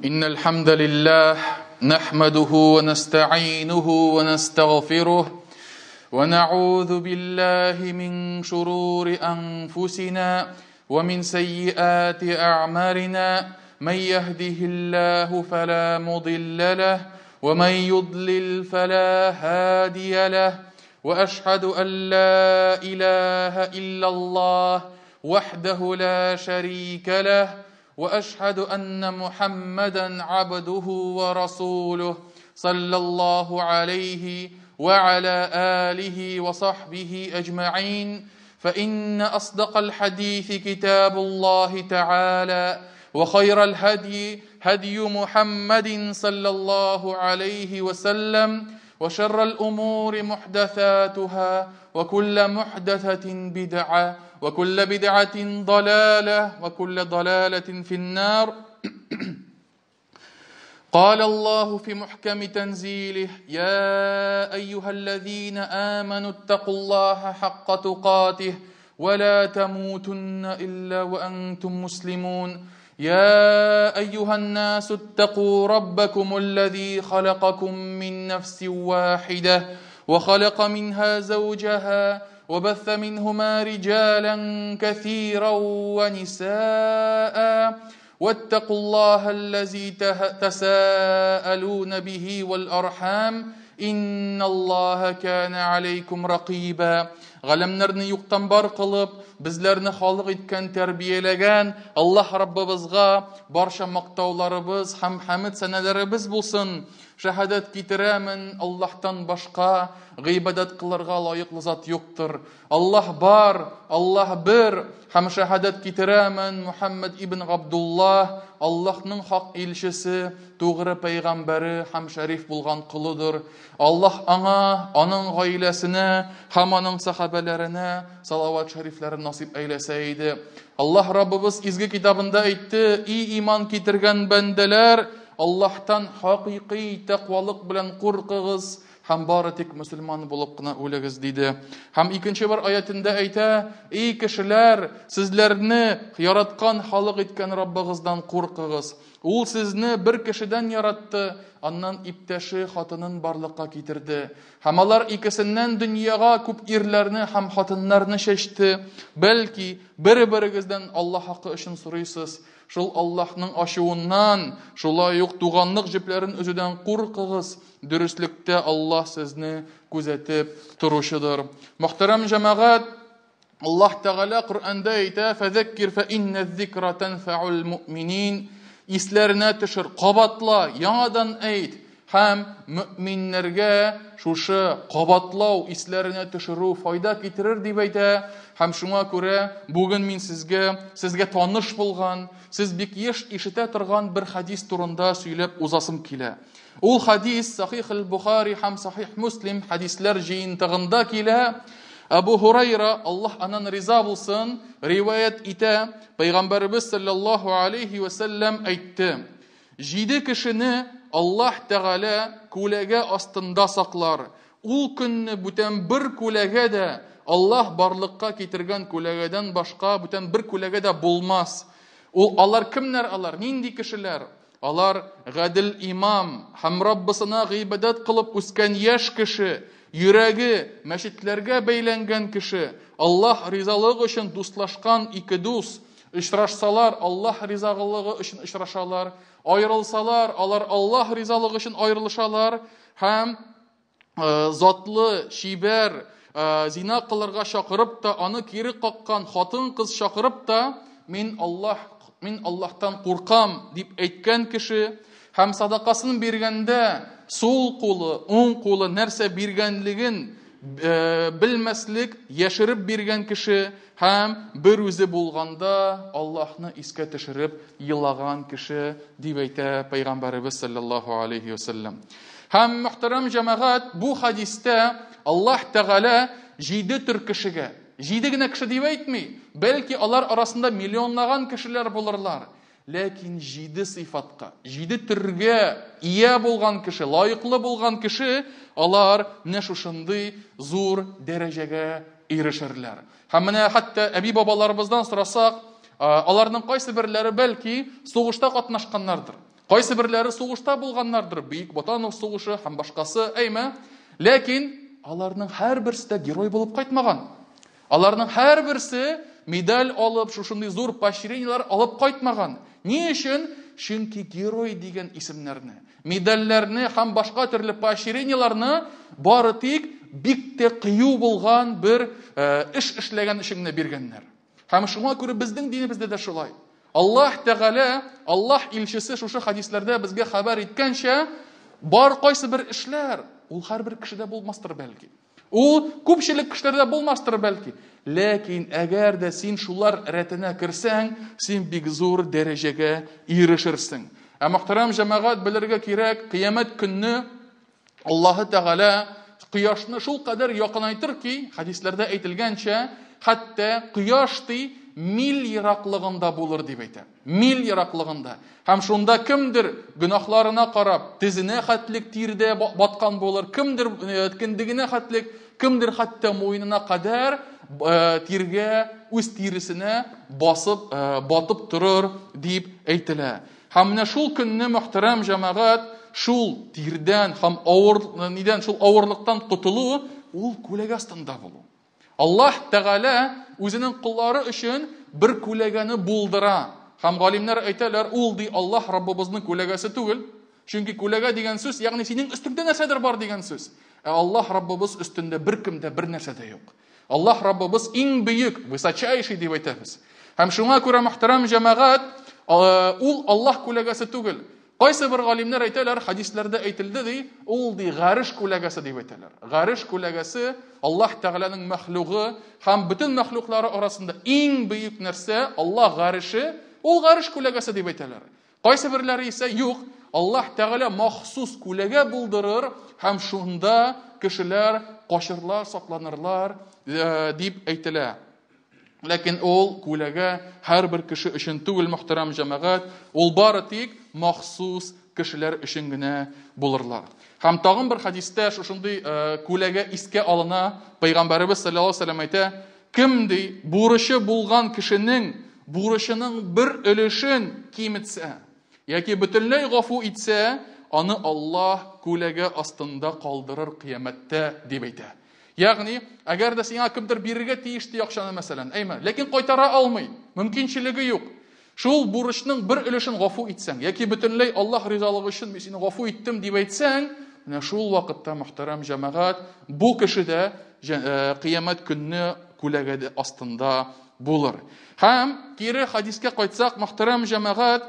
إن الحمد لله نحمده ونستعينه ونستغفره ونعوذ بالله من شرور أنفسنا ومن سيئات أعمالنا من يهده الله فلا مضل له ومن يضلل فلا هادي له وأشهد أن لا إله إلا الله وحده لا شريك له واشهد ان محمدا عبده ورسوله صلى الله عليه وعلى اله وصحبه اجمعين فان اصدق الحديث كتاب الله تعالى وخير الهدي هدي محمد صلى الله عليه وسلم وشر الامور محدثاتها وكل محدثه بدعه وكل بدعة ضلالة وكل ضلالة في النار قال الله في محكم تنزيله يا أيها الذين آمنوا اتقوا الله حق تقاته ولا تموتن إلا وأنتم مسلمون يا أيها الناس اتقوا ربكم الذي خلقكم من نفس واحدة وخلق منها زوجها وبث منهما رجالا كثيرا ونساء واتقوا الله الذي تساءلون به والأرحام إن الله كان عليكم رقيبا Галәмнәрне юктан бар кылып, безләрне халык иткән, тәрбияләгән Аллаһ Раббыбызга барча мактауларыбыз һәм хәмд сәнәләребез булсын. Шәһадәт китерәмен, Аллаһтан башка гыйбадәт кылырга лаеклы зат юктыр. Аллаһ бар, Аллаһ бер, һәм шәһадәт китерәмен, Мухаммад ибн Габдуллаһ, Аллаһның хак илчесе, тугры пәйгамбәре һәм шәриф булган колыдыр. Аллаһ аңа, аның гаиләсенә һәм аның сахабәләренә салават шәрифләрен насыйп әйләсә иде. Аллаһ Раббыбыз изге китабында әйтте: "И иман китергән бәндәләр, Аллаһтан хакыйкый тәкъвалык белән куркыгыз һәм бары тик мөселман булып кына үлегез", диде. Һәм икенче бер аятендә әйтә: "Эй кешеләр, сезләрне яраткан, халык иткән Раббыгыздан куркыгыз. Ул сезне бер кешедән яратты, аннан иптәше хатынын барлыкка китерде. Һәм алар икесеннән дөньяга күп ирләрне һәм хатыннарны чәчте. Бәлки, бер-берегездән Аллаһ хакы өчен сорыйсыз. Шул Аллаһның ачуыннан, шулай ук туганлык җепләрен өзүдән куркыгыз. Дөреслектә Аллаһ сезне күзәтеп торучыдыр. Мөхтәрәм җәмәгать, Аллаһ Тәгалә Коръәндә әйтә: "Фәзәккир фә иннә зикра тәнфәул муъминин." Исләренә төшер, кабатла, яңадан әйт. Һәм мөминнәргә шушы кабатлау, исләренә төшерү файда китерер дип әйтә. Һәм шуңа күрә бүген мин сезгә, сезгә таныш булган, сез бик еш ишетә торган бер хадис турында сөйләп узасым килә. Ул хадис Сахих аль-Бухари һәм Сахих Муслим хадисләр җыентыгында килә. Абу Һурайра, Аллаһ аннан риза булсын, риваять итә, Пәйгамбәребез саллаллаһу алейхи ва сәлләм әйтте: Җиде кешене Аллаһ Тәгалә күләгә астында саклар. Ул көнне бүтән бер күләгә дә Аллаһ барлыкка китергән күләгәдән башка бүтән бер күләгә дә булмас. Ул алар кемнәр алар? Нинди кешеләр? Алар гадел имам һәм Раббысына гыйбадәт кылып үскән яшь кеше, йөрәге мәчетләргә бәйләнгән кеше, Аллаһ ризалыгы өчен дуслашкан ике дус, очрашсалар, Аллаһ ризалыгы өчен очрашалар, аерылсалар, алар Аллаһ ризалыгы өчен аерылышалар һәм затлы, чибәр, зина кылырга чакырып та, аны кире каккан хатын-кыз чакырып та, мин Аллаһ, мин Аллаһтан куркам дип әйткән кеше һәм садакасын биргәндә сул кулы, уң кулы нәрсә биргәнлеген белмәслек яшереп биргән кеше һәм бер үзе булганда Аллаһны искә төшереп елаган кеше дип әйтә Пәйгамбәребез саллаллаһу алейхи вәсәлләм. Һәм мөхтәрәм җәмәгать, бу хадистә Аллаһ Тәгалә җиде төр кешегә, җиде генә кеше дип әйтми, бәлки алар арасында миллионлаган кешеләр булырлар. Ләкин җиде сыйфатка, җиде төргә ия булган кеше, лаеклы булган кеше, алар менә шушындый зур дәрәҗәгә ирешерләр. Һәм менә хәтта әби-бабаларыбыздан сорасак, аларның кайсы берләре бәлки сугышта катнашканнардыр. Кайсы берләре сугышта булганнардыр, Бөек Ватан сугышы һәм башкасы, әйме? Ләкин аларның һәрберсе дә герой булып кайтмаган. Аларның һәрберсе медаль алып, шушындый зур поощрениеләр алып кайтмаган. Ни өчен? Чөнки герой дигән исемнәрне, медальләрне һәм башка төрле поощрениеләрне бары тик бик тә кыю булган бер эш эшләгән өчен генә биргәннәр. Һәм шуңа күрә безнең динебездә дә шулай. Аллаһ Тәгалә, Аллаһ илчесе шушы хадисләрдә безгә хәбәр иткәнчә, бар кайсы бер эшләр, ул һәрбер кешедә булмастыр бәлки. Ул күпчелек кешеләрдә булмастыр бәлки. Ләкин әгәр дә син шулар рәтенә керсәң, син бик зур дәрәҗәгә ирешерсең. Ә мөхтәрәм җәмәгать белергә кирәк, кыямәт көнне Аллаһы Тәгалә кояшны шул кадәр якынайтыр ки, хәдисләрдә әйтелгәнчә, хәтта кояш ди мил ераклыгында булыр дип әйтә. Мил ераклыгында. Һәм шунда кемдер гөнаһларына карап, тезенә хәтлек тирдә баткан булыр, кемдер э, кендегенә хәтлек, кемдер хәтта муенына кадәр э, тиргә, үз тиресенә басып, э, батып торыр дип әйтелә. Һәм менә шул көнне мөхтәрәм җәмәгать шул тирдән һәм авыр нидән шул авырлыктан котылу ул күләгә астында булу. Аллаһ Тәгалә үзенең коллары өчен бер күләгәне булдыра. Һәм галимнәр әйтәләр, ул ди Аллаһ Раббыбызның күләгәсе түгел. Чөнки күләгә дигән сүз, ягъни синең өстеңдә нәрсәдер бар дигән сүз. Ә Аллаһ Раббыбыз өстендә беркемдә бер нәрсә дә юк. Аллаһ Раббыбыз иң бөек, высочайший дип әйтәбез. Һәм шуңа күрә мөхтәрәм җәмәгать, ул Аллаһ күләгәсе түгел. Кайсы бер галимнәр әйтәләр, хадисләрдә әйтелде ди, ул ди гареш күләгәсе дип әйтәләр. Гареш күләгәсе Аллаһ Тәгаләнең мәхлугы һәм бөтен мәхлуклары арасында иң бөек нәрсә Аллаһ гареше, ул гареш күләгәсе дип әйтәләр. Кайсы берләре исә юк, Аллаһ Тәгалә махсус күләгә булдырыр һәм шунда кешеләр качырлар, сакланырлар э, дип әйтелә. Ләкин ул күләгә һәрбер кеше өчен түгел, мөхтәрәм җәмәгать, ул бары тик махсус кешеләр өчен генә булырлар. Һәм тагын бер хадистә шушындый э, күләгә искә алына, Пәйгамбәребез саллаллаһу алейһи вәсәлләм әйтә, Кем, ди, бурычы булган кешенең бурычының бер өлешен киметсә, яки бөтенләй гафу итсә, аны Аллаһ күләгә астында калдырыр кыямәттә, дип әйтә. Ягъни, әгәр дә сиңа кемдер бирергә тиеш ди акчаны, мәсәлән, әйме, ләкин кайтара алмый, мөмкинчелеге юк. Шул бурычның бер өлешен гафу итсәң, яки бөтенләй Аллаһ ризалыгы өчен мин сине гафу иттем дип әйтсәң, менә шул вакытта, мөхтәрәм җәмәгать, бу кеше дә э, кыямәт көнне күләгә астында булыр. Һәм кире хадискә кайтсак, мөхтәрәм җәмәгать,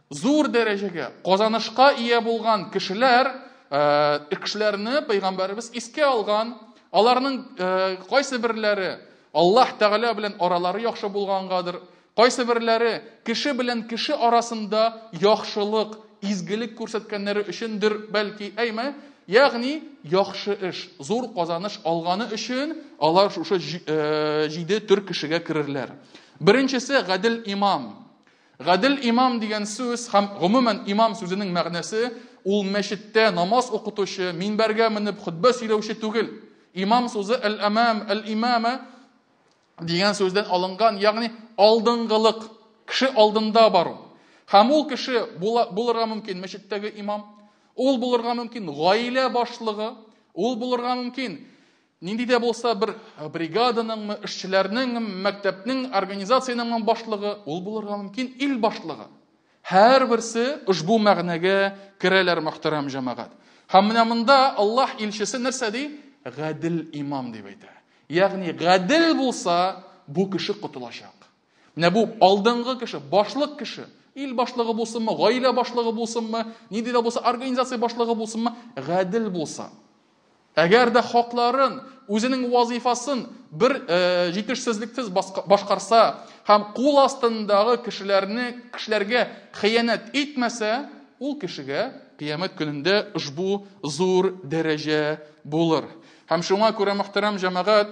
зур дәрәҗәгә, казанышка ия булган кешеләр, э, кешеләрне пәйгамбәребез искә алган, аларның э, кайсы берләре Аллаһ Тәгалә белән аралары яхшы булгангадыр, Кайсыберләре кеше белән кеше арасында яхшылык, изгелек күрсәткәннәре өчендер, бәлки, әйме? Ягъни, яхшы эш, зур казаныш алганы өчен алар шушы җиде төр кешегә керерләр. Беренчесе гадел имам. Гадел имам дигән сүз һәм гомумән имам сүзенең мәгънәсе ул мәчеттә намаз укытучы, минбәргә менеп хөтбә сөйләүче түгел. Имам сүзе әл-амам, әл-имама дигән сүздән алынган, ягъни алдынгылык, кеше алдында бару. Һәм ул кеше була, булырга мөмкин мәчеттәге имам, ул булырга мөмкин гаилә башлыгы, ул булырга мөмкин нинди дә булса бер бригаданыңмы, эшчеләрнеңме, мәктәпнең, организациянең башлыгы, ул булырга мөмкин ил башлыгы. Һәрберсе ошбу мәгънәгә керәләр, мөхтәрәм җәмәгать. Һәм менә монда Аллаһ илчесе нәрсә ди? Гадел имам дип әйтә. Ягъни гадел булса, бу кеше котылачак. Менә бу алдынгы кеше, башлык кеше, ил башлыгы булсынмы, гаилә башлыгы булсынмы, нинди дә булса организация башлыгы булсынмы, гадел булса. Әгәр дә хакларын, үзенең вазифасын бер э, җитешсезлексез башкарса һәм кул астындагы кешеләрне кешеләргә хыянәт итмәсә, ул кешегә кыямәт көнендә ошбу зур дәрәҗә булыр. Һәм шуңа күрә, мөхтәрәм җәмәгать,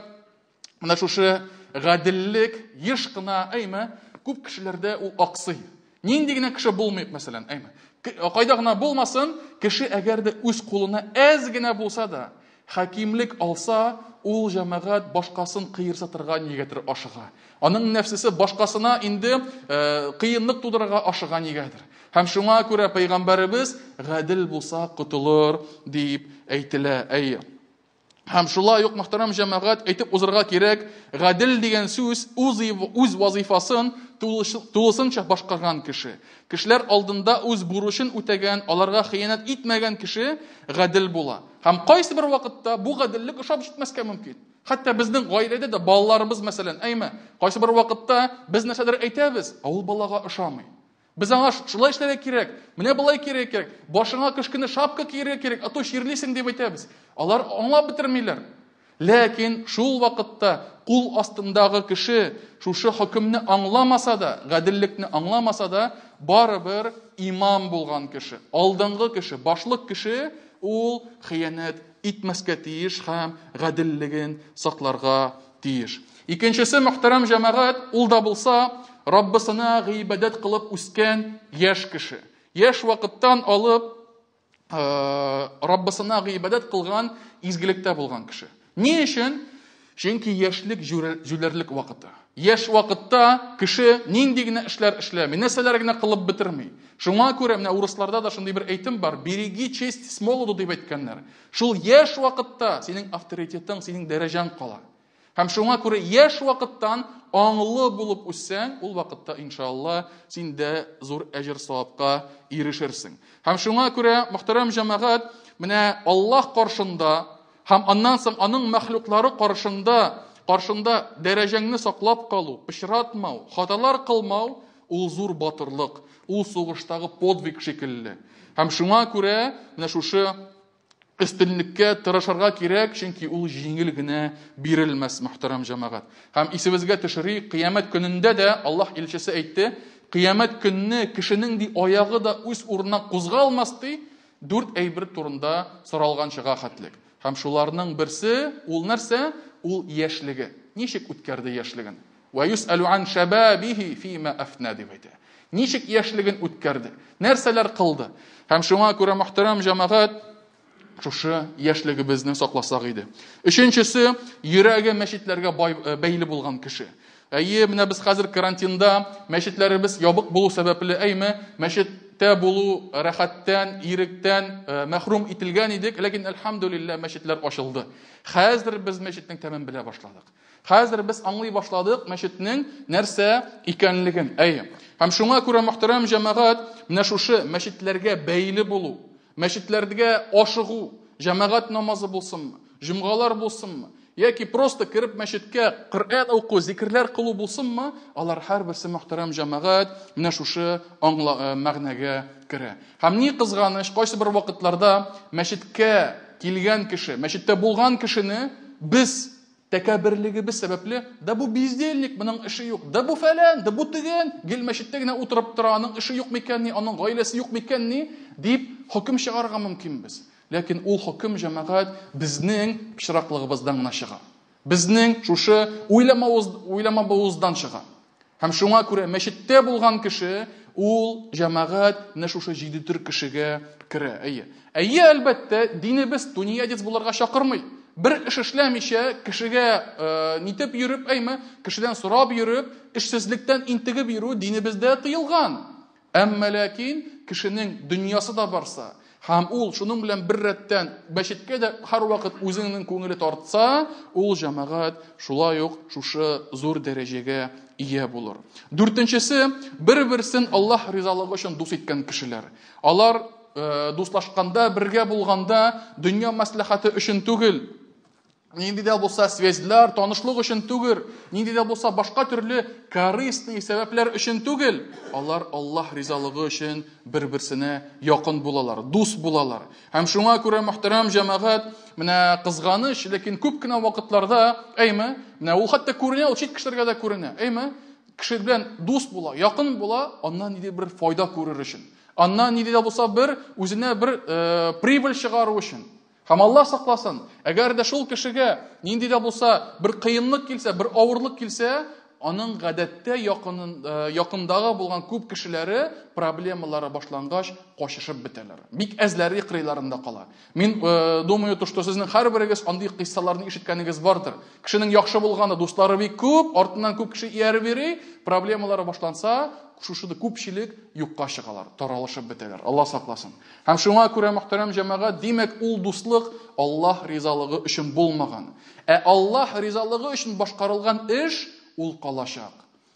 менә шушы гаделлек еш кына, әйме, күп кешеләрдә ул аксый. Нинди генә кеше булмыйк, мәсәлән, әйме. Кайда гына булмасын, кеше әгәр дә үз кулына әз генә булса да, хакимлек алса, ул җәмәгать башкасын кыерсытырга нигәдер ашыга. Аның нәфсесе башкасына инде э, кыенлык тудырырга ашыга нигәдер. Һәм шуңа күрә пәйгамбәребез гадел булса котылыр дип әйтелә. Әйе. Һәм шулай ук, мөхтәрәм җәмәгать, әйтеп узырга кирәк, гадел дигән сүз үз вазифасын тулысынча башкарган кеше. Кешеләр алдында үз бурычын үтәгән, аларга хыянәт итмәгән кеше гадел була. Һәм кайсы бер вакытта бу гаделлек ошап җитмәскә мөмкин. Хәтта безнең гаиләдә дә балаларыбыз, мәсәлән, әйме, кайсы бер вакытта без нәрсәдер әйтәбез, ә ул балага ошамый. Без аңа шулай эшләргә кирәк, менә болай кирәк кирәк, башыңа кыш көне шапка кияргә кирәк, а то чирлисең дип әйтәбез. Алар аңлап бетермиләр. Ләкин шул вакытта кул астындагы кеше шушы хөкемне аңламаса да, гаделлекне аңламаса да, барыбер имам булган кеше, алдынгы кеше, башлык кеше ул хыянәт итмәскә тиеш һәм гаделлеген сакларга тиеш. Икенчесе, мөхтәрәм җәмәгать, ул да булса, Раббысына гыйбадәт кылып үскән яшь кеше. Яшь вакыттан алып Раббысына гыйбадәт кылган, изгелектә булган кеше. Ни өчен? Чөнки яшьлек җүләрлек вакыты. Яшь вакытта кеше нинди генә эшләр эшләми, нәрсәләр генә кылып бетерми. Шуңа күрә менә урысларда да шундый бер әйтем бар, береги честь с молоду дип әйткәннәр. Шул яшь вакытта синең авторитетың, синең дәрәҗәң кала. Һәм шуңа күрә яшь вакыттан аңлы булып үссәң, ул вакытта иншалла син дә зур әҗер савапка ирешерсең. Һәм шуңа күрә, мөхтәрәм җәмәгать, менә Аллаһ каршында һәм аннан соң аның мәхлуклары каршында, каршында дәрәҗәңне саклап калу, пычратмау, хаталар кылмау ул зур батырлык, ул сугыштагы подвиг шикелле. Һәм шуңа күрә менә шушы өстенлеккә тырышырга кирәк, чөнки ул җиңел генә бирелмәс, мөхтәрәм җәмәгать. Һәм исебезгә төшерик, кыямәт көнендә дә Аллаһ илчесе әйтте, кыямәт көнне кешенең ди аягы да үз урынына кузгалмас ди, дүрт әйбер турында соралганчыга хәтлек. Һәм шуларның берсе ул нәрсә? Ул яшьлеге. Ничек үткәрде яшьлеген? Вә юсәлу ан шәбәбихи фима афна дип әйтә. Ничек яшьлеген үткәрде? Нәрсәләр кылды? Һәм шуңа күрә, мөхтәрәм җәмәгать, шушы яшьлегебезне сакласак иде. Өченчесе, йөрәге мәчетләргә э, бәйле булган кеше. Әйе, менә без хәзер карантинда, мәчетләребез ябык булу сәбәпле, әйме, мәчеттә булу рәхәттән, иректән э, мәхрүм ителгән идек, ләкин әлхәмдүлилләһ мәчетләр ачылды. Хәзер без мәчетнең тәмен белә башладык. Хәзер без аңлый башладык мәчетнең нәрсә икәнлеген. Әйе. Һәм шуңа күрә, мөхтәрәм җәмәгать, менә шушы мәчетләргә бәйле булу, мәчетләргә ашыгу, җәмәгать намазы булсынмы, җомгалар булсынмы, яки просто кереп мәчеткә Коръән уку, зикерләр кылу булсынмы, алар һәрберсе, мөхтәрәм җәмәгать, менә шушы аңла, э, мәгънәгә керә. Һәм ни кызганыч, кайсы бер вакытларда мәчеткә килгән кеше, мәчеттә булган кешене без тәкәбберлегебез сәбәпле, да бу бездельник, моның эше юк, да бу фәлән, да бу тегән, гел мәчеттә генә утырып тора, аның эше юк микәнни, аның гаиләсе юк микәнни, дип хөкем чыгарырга мөмкинбез. Ләкин ул хөкем, җәмәгать, безнең пычраклыгыбыздан гына чыга. Безнең шушы уйламавыбыздан чыга. Һәм шуңа күрә мәчеттә булган кеше, ул җәмәгать менә шушы җиде төр кешегә керә. Әйе. Әйе, әлбәттә, динебез тунеядец булырга чакырмый. Бер эш эшләмичә, кешегә э, нитеп йөреп, әйме, кешедән сорап йөреп, эшсезлектән интегеп йөрү динебездә тыелган. Әмма ләкин кешенең дөньясы да барса, һәм ул шуның белән бер рәттән мәчеткә дә һәрвакыт үзенең күңеле тартса, ул җәмәгать шулай ук шушы зур дәрәҗәгә ия булыр. Дүртенчесе, бер-берсен Аллаһ ризалыгы өчен дус иткән кешеләр. Алар э, дуслашканда, бергә булганда дөнья мәслихәте өчен түгел, нинди дә булса связьләр, танышлык өчен түгел, нинди дә булса башка төрле корыстный сәбәпләр өчен түгел, алар Аллаһ ризалыгы өчен бер-берсенә якын булалар, дус булалар. Һәм шуңа күрә, мөхтәрәм җәмәгать, менә кызганыч, ләкин күп кенә вакытларда, әйме, менә ул хәтта күренә, ул чит кешеләргә дә күренә, әйме, кеше белән дус була, якын була, аннан нинди бер файда күрер өчен. Аннан нинди дә булса бер үзенә бер э, прибыль чыгару өчен. Һәм Аллаһ сакласын, әгәр дә шул кешегә нинди дә булса бер кыенлык килсә, бер авырлык килсә, аның гадәттә якындагы булган күп кешеләре проблемалары башлангач качышып бетәләр. Бик әзләре кырыйларында кала. Мин думаю, то, что сезнең һәрберегез андый кыйссаларны ишеткәнегез бардыр. Кешенең яхшы булганы, дуслары бик күп, артыннан күп кеше ияреп йөри, проблемалары башланса, шушы да күпчелек юкка чыгалар, таралышып бетәләр. Алла сакласын. Һәм шуңа күрә, мөхтәрәм җәмәгать, димәк, ул дуслык Аллаһ ризалыгы өчен булмаган. Ә Аллаһ ризалыгы өчен башкарылган эш ул калачак.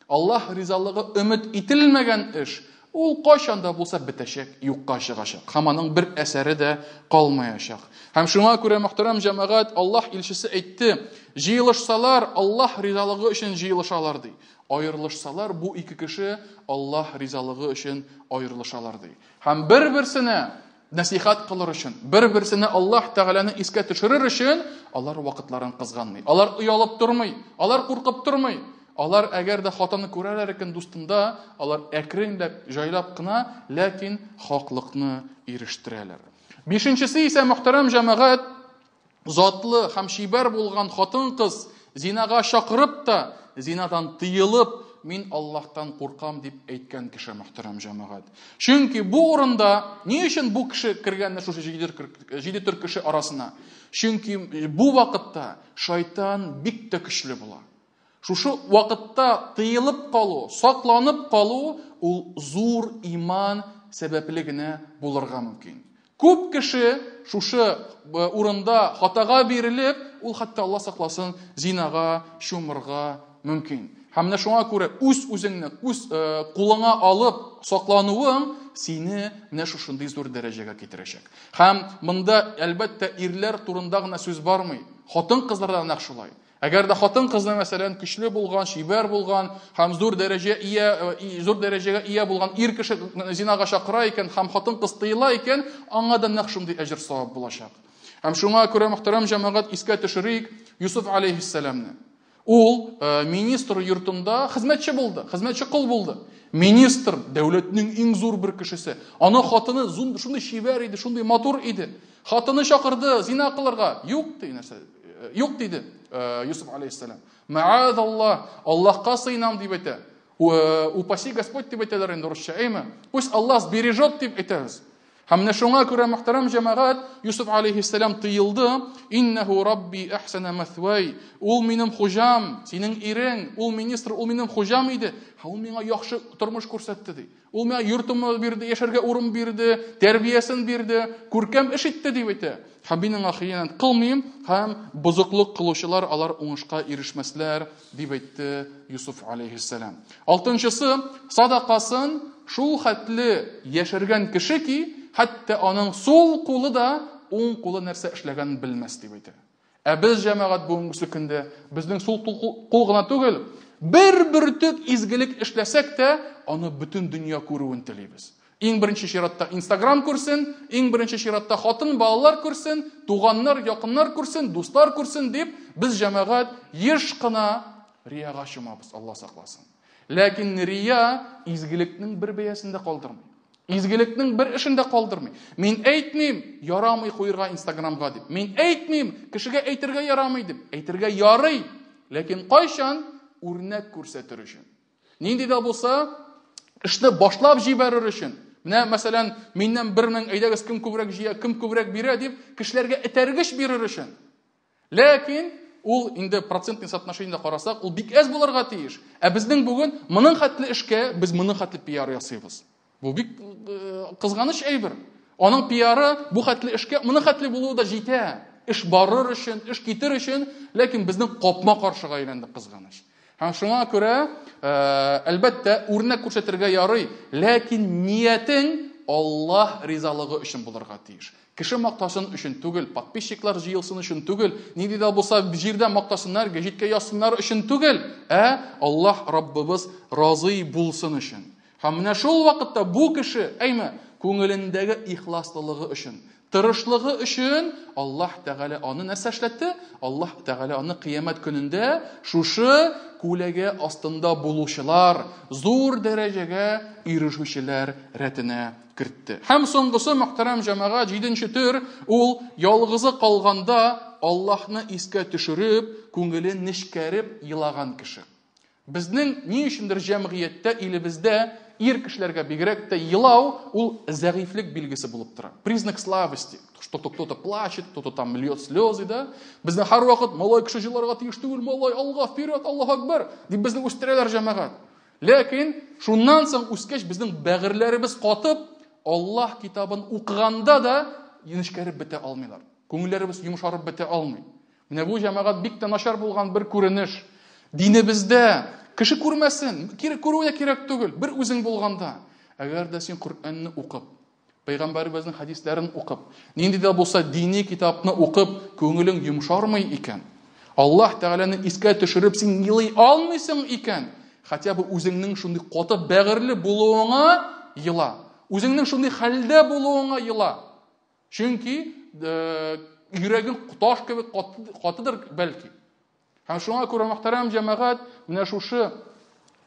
Аллаһ ризалыгы өмет ителмәгән эш ул кайчан да булса бетәчәк, юкка чыгачак. Һәм аның бер әсәре дә калмаячак. Һәм шуңа күрә, мөхтәрәм җәмәгать, Аллаһ илчесе әйтте: җыелышсалар, Аллаһ ризалыгы өчен җыелышалар ди. Аерылышсалар, бу ике кеше Аллаһ ризалыгы өчен аерылышалар ди. Һәм бер-берсенә нәсихәт кылыр өчен, бер-берсенә Аллаһ Тәгаләне искә төшерер өчен алар вакытларын кызганмый. Алар оялып тормый, алар куркып тормый. Алар әгәр дә хатаны күрәләр икән дустында, алар әкренләп, җайлап кына, ләкин хаклыкны ирештерәләр. Бишенчесе исә, мөхтәрәм җәмәгать, затлы һәм чибәр булган хатын-кыз зинага чакырып та, зинадан тыелып, мин Аллаһтан куркам дип әйткән кеше, мөхтәрәм җәмәгать. Чөнки бу урында ни өчен бу кеше кергән шушы җиде төр кеше арасына? Чөнки бу вакытта шайтан бик тә көчле була. Шушы вакытта тыелып калу, сакланып калу ул зур иман сәбәпле генә булырга мөмкин. Күп кеше шушы урында хатага бирелеп, ул хәтта Алла сакласын, зинага чумырга мөмкин. Һәм менә шуңа күрә үз үзеңне үз кулыңа алып саклануың сине менә шушындый зур дәрәҗәгә китерәчәк. Һәм монда әлбәттә ирләр турында гына сүз бармый. Хатын-кызлар да нәкъ шулай. Әгәр дә хатын-кызны, мәсәлән, көчле булган, чибәр булган һәм зур дәрәҗә ия, зур дәрәҗәгә ия булган ир кеше зинага чакыра икән һәм хатын-кыз тыела икән, аңа да нәкъ шундый әҗер савап булачак. Һәм шуңа күрә, мөхтәрәм җәмәгать, искә төшерик Юсуф алейһиссәламне. Ул министр йортында хезмәтче булды, хезмәтче кол булды. Министр, дәүләтнең иң зур бер кешесе. Аның хатыны шундый чибәр иде, шундый матур иде. Хатыны чакырды зина кылырга. Юк, ди нәрсә. Юк диде Юсуф алейхиссалам. Мәазаллаһ, Аллаһка сыйнам дип әйтә. Упаси Господь дип әйтәләр инде русча, әйме? Пусть Аллаһ сбережет дип әйтәбез. Һәм менә шуңа күрә, мөхтәрәм җәмәгать, Юсуф алейхиссалам тыелды. Иннәһу рабби әхсәнә мәthвай. Ул минем хуҗам, синең ирең, ул министр, ул минем хуҗам иде. Һәм ул миңа яхшы тормыш күрсәтте ди. Ул миңа йортымны бирде, яшәргә урын бирде, тәрбиясен бирде, күркәм эш итте дип әйтә. Һәм мин аңа хыянәт кылмыйм, һәм бозыклык кылучылар алар уңышка ирешмәсләр, дип әйтте Юсуф алейхиссалам. Алтынчысы, садакасын шул хәтле яшергән кеше ки, хәтта аның сул кулы да уң кулы нәрсә эшләгәнен белмәс дип әйтә. Ә без, җәмәгать, бүгенгесе көндә безнең сул кул гына түгел, бер бөртек изгелек эшләсәк тә, аны бөтен дөнья күрүен телибез. Иң беренче чиратта Инстаграм күрсен, иң беренче чиратта хатын, балалар күрсен, туганнар, якыннар күрсен, дуслар күрсен дип, без, җәмәгать, еш кына рияга чумабыз, Алла сакласын. Ләкин рия изгелекнең бер бәясен дә калдырмый. Изгелекнең бер эшен дә калдырмый. Мин әйтмим, ярамый куерга Инстаграмга дип. Мин әйтмим, кешегә әйтергә ярамый дип. Әйтергә ярый, ләкин кайчан үрнәк күрсәтер өчен. Нинди дә булса эшне башлап җибәрер өчен. Менә, мәсәлән, миннән 1000 әйдәгез, кем күбрәк җыя, кем күбрәк бирә дип, кешеләргә этәргеч бирер өчен. Ләкин ул инде процентный соотношениедә карасак, ул бик әз булырга тиеш. Ә безнең бүген моның хәтле эшкә без моның хәтле пиар ясыйбыз. Бу бик кызганыч әйбер. Аның пиары бу хәтле эшкә моның хәтле булуы да җитә. Эш барыр өчен, эш китер өчен, ләкин безнең капма-каршыга әйләнде кызганыч. Һәм шуңа күрә, әлбәттә, үрнәк күрсәтергә ярый, ләкин ниятең Аллаһ ризалыгы өчен булырга тиеш. Кеше мактасын өчен түгел, подписчиклар җыелсын өчен түгел, нинди дә булса җирдә мактасыннар, гәҗиткә язсыннар өчен түгел, ә Аллаһ Раббыбыз разый булсын өчен. Һәм менә шул вакытта бу кеше, әйме, күңелендәге ихласлылыгы өчен, тырышлыгы өчен Аллаһ Тәгалә аны нәрсә эшләтте? Аллаһ Тәгалә аны кыямәт көнендә шушы күләгә астында булучылар, зур дәрәҗәгә ирешүчеләр рәтенә кертте. Һәм соңгысы, мөхтәрәм җәмәгать, җиденче төр, ул ялгызы калганда Аллаһны искә төшереп, күңеле нечкәреп елаган кеше. Безнең ни өчендер җәмгыятьтә, илебездә ир кешеләргә бигрәк тә елау ул зәгыйфьлек билгесе булып тора. Признак слабости. Что-то кто-то плачет, кто-то там льет слезы, да? Безне һәрвакыт малай кеше җыларга тиеш түгел, малай, алга, вперед, Аллаһу акбар дип безне үстерәләр җәмәгать. Ләкин шуннан соң үскәч безнең бәгырьләребез катып, Аллаһ китабын укыганда да нечкәреп бетә алмыйлар. Күңелләребез йомшарып бетә алмый. Менә бу җәмәгать бик тә начар булган бер күренеш. Динебездә кеше күрмәсен, кире күрү дә кирәк түгел, бер үзең булганда. Әгәр дә син Коръәнне укып, пәйгамбәребезнең хәдисләрен укып, нинди дә булса дини китапны укып, күңелең йомшармый икән, Аллаһ Тәгаләне искә төшереп син елый алмыйсың икән, хотя бы үзеңнең шундый каты бәгырьле булуыңа ела. Үзеңнең шундый хәлдә булуыңа ела. Чөнки йөрәгең таш кебек катыдыр бәлки. Һәм шуңа күрә мөхтәрәм җәмәгать, менә шушы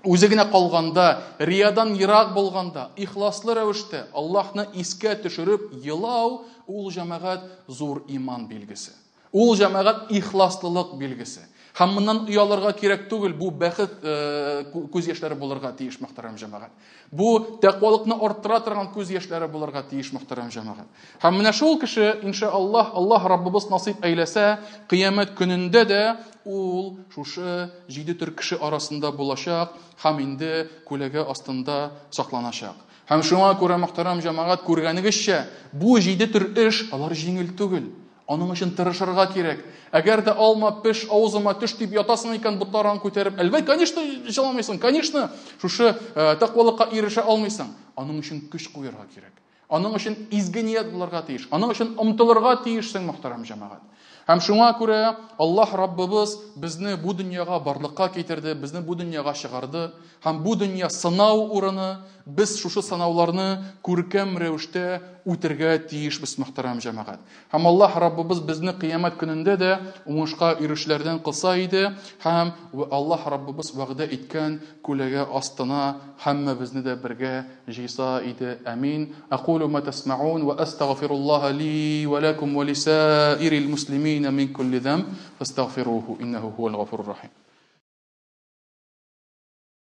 үзе генә калганда, риядан ерак булганда, ихласлы рәвештә Аллаһны искә төшереп елау, ул җәмәгать зур иман билгесе. Ул җәмәгать ихласлылык билгесе. Һәм моннан оялырга кирәк түгел, бу бәхет э, күз яшьләре булырга тиеш, мөхтәрәм җәмәгать. Бу тәкъвалыкны арттыра торган күз яшьләре булырга тиеш, мөхтәрәм җәмәгать. Һәм менә шул кеше, иншаллаһ, Аллаһ Раббыбыз насыйп әйләсә, кыямәт көнендә дә ул шушы җиде төр кеше арасында булачак һәм инде күләгә астында сакланачак. Һәм шуңа күрә, мөхтәрәм җәмәгать, күргәнегезчә, бу җиде төр эш алар җиңел түгел. Аның өчен тырышырга кирәк. Әгәр дә алма пеш, авызыма төш дип ятасың икән, ботларың күтәреп, әлбәттә, конечно, җыламыйсың, конечно, шушы э, тәкъвалыкка ирешә алмыйсың. Аның өчен көч куярга кирәк. Аның өчен изге ният булырга тиеш. Аның өчен омтылырга тиешсең, мөхтәрәм җәмәгать. Һәм шуңа күрә Аллаһ Раббыбыз безне бу дөньяга барлыкка китерде, безне бу дөньяга чыгарды. Һәм бу дөнья сынау урыны, без шушы сынауларны күркәм рәвештә үтергә тиешбез, мөхтәрәм җәмәгать. Һәм Аллаһ Раббыбыз безне кыямәт көнендә дә уңышка ирешүчеләрдән кылса иде, һәм Аллаһ Раббыбыз вәгъдә иткән күләгә астына һәммәбезне дә бергә җыйса иде. Амин. Акулу ма тасмаун ва астагфируллаһа ли ва лакум ва лисаирил муслимина мин кулли замб фастагфируху иннаху хуал гафурур рахим.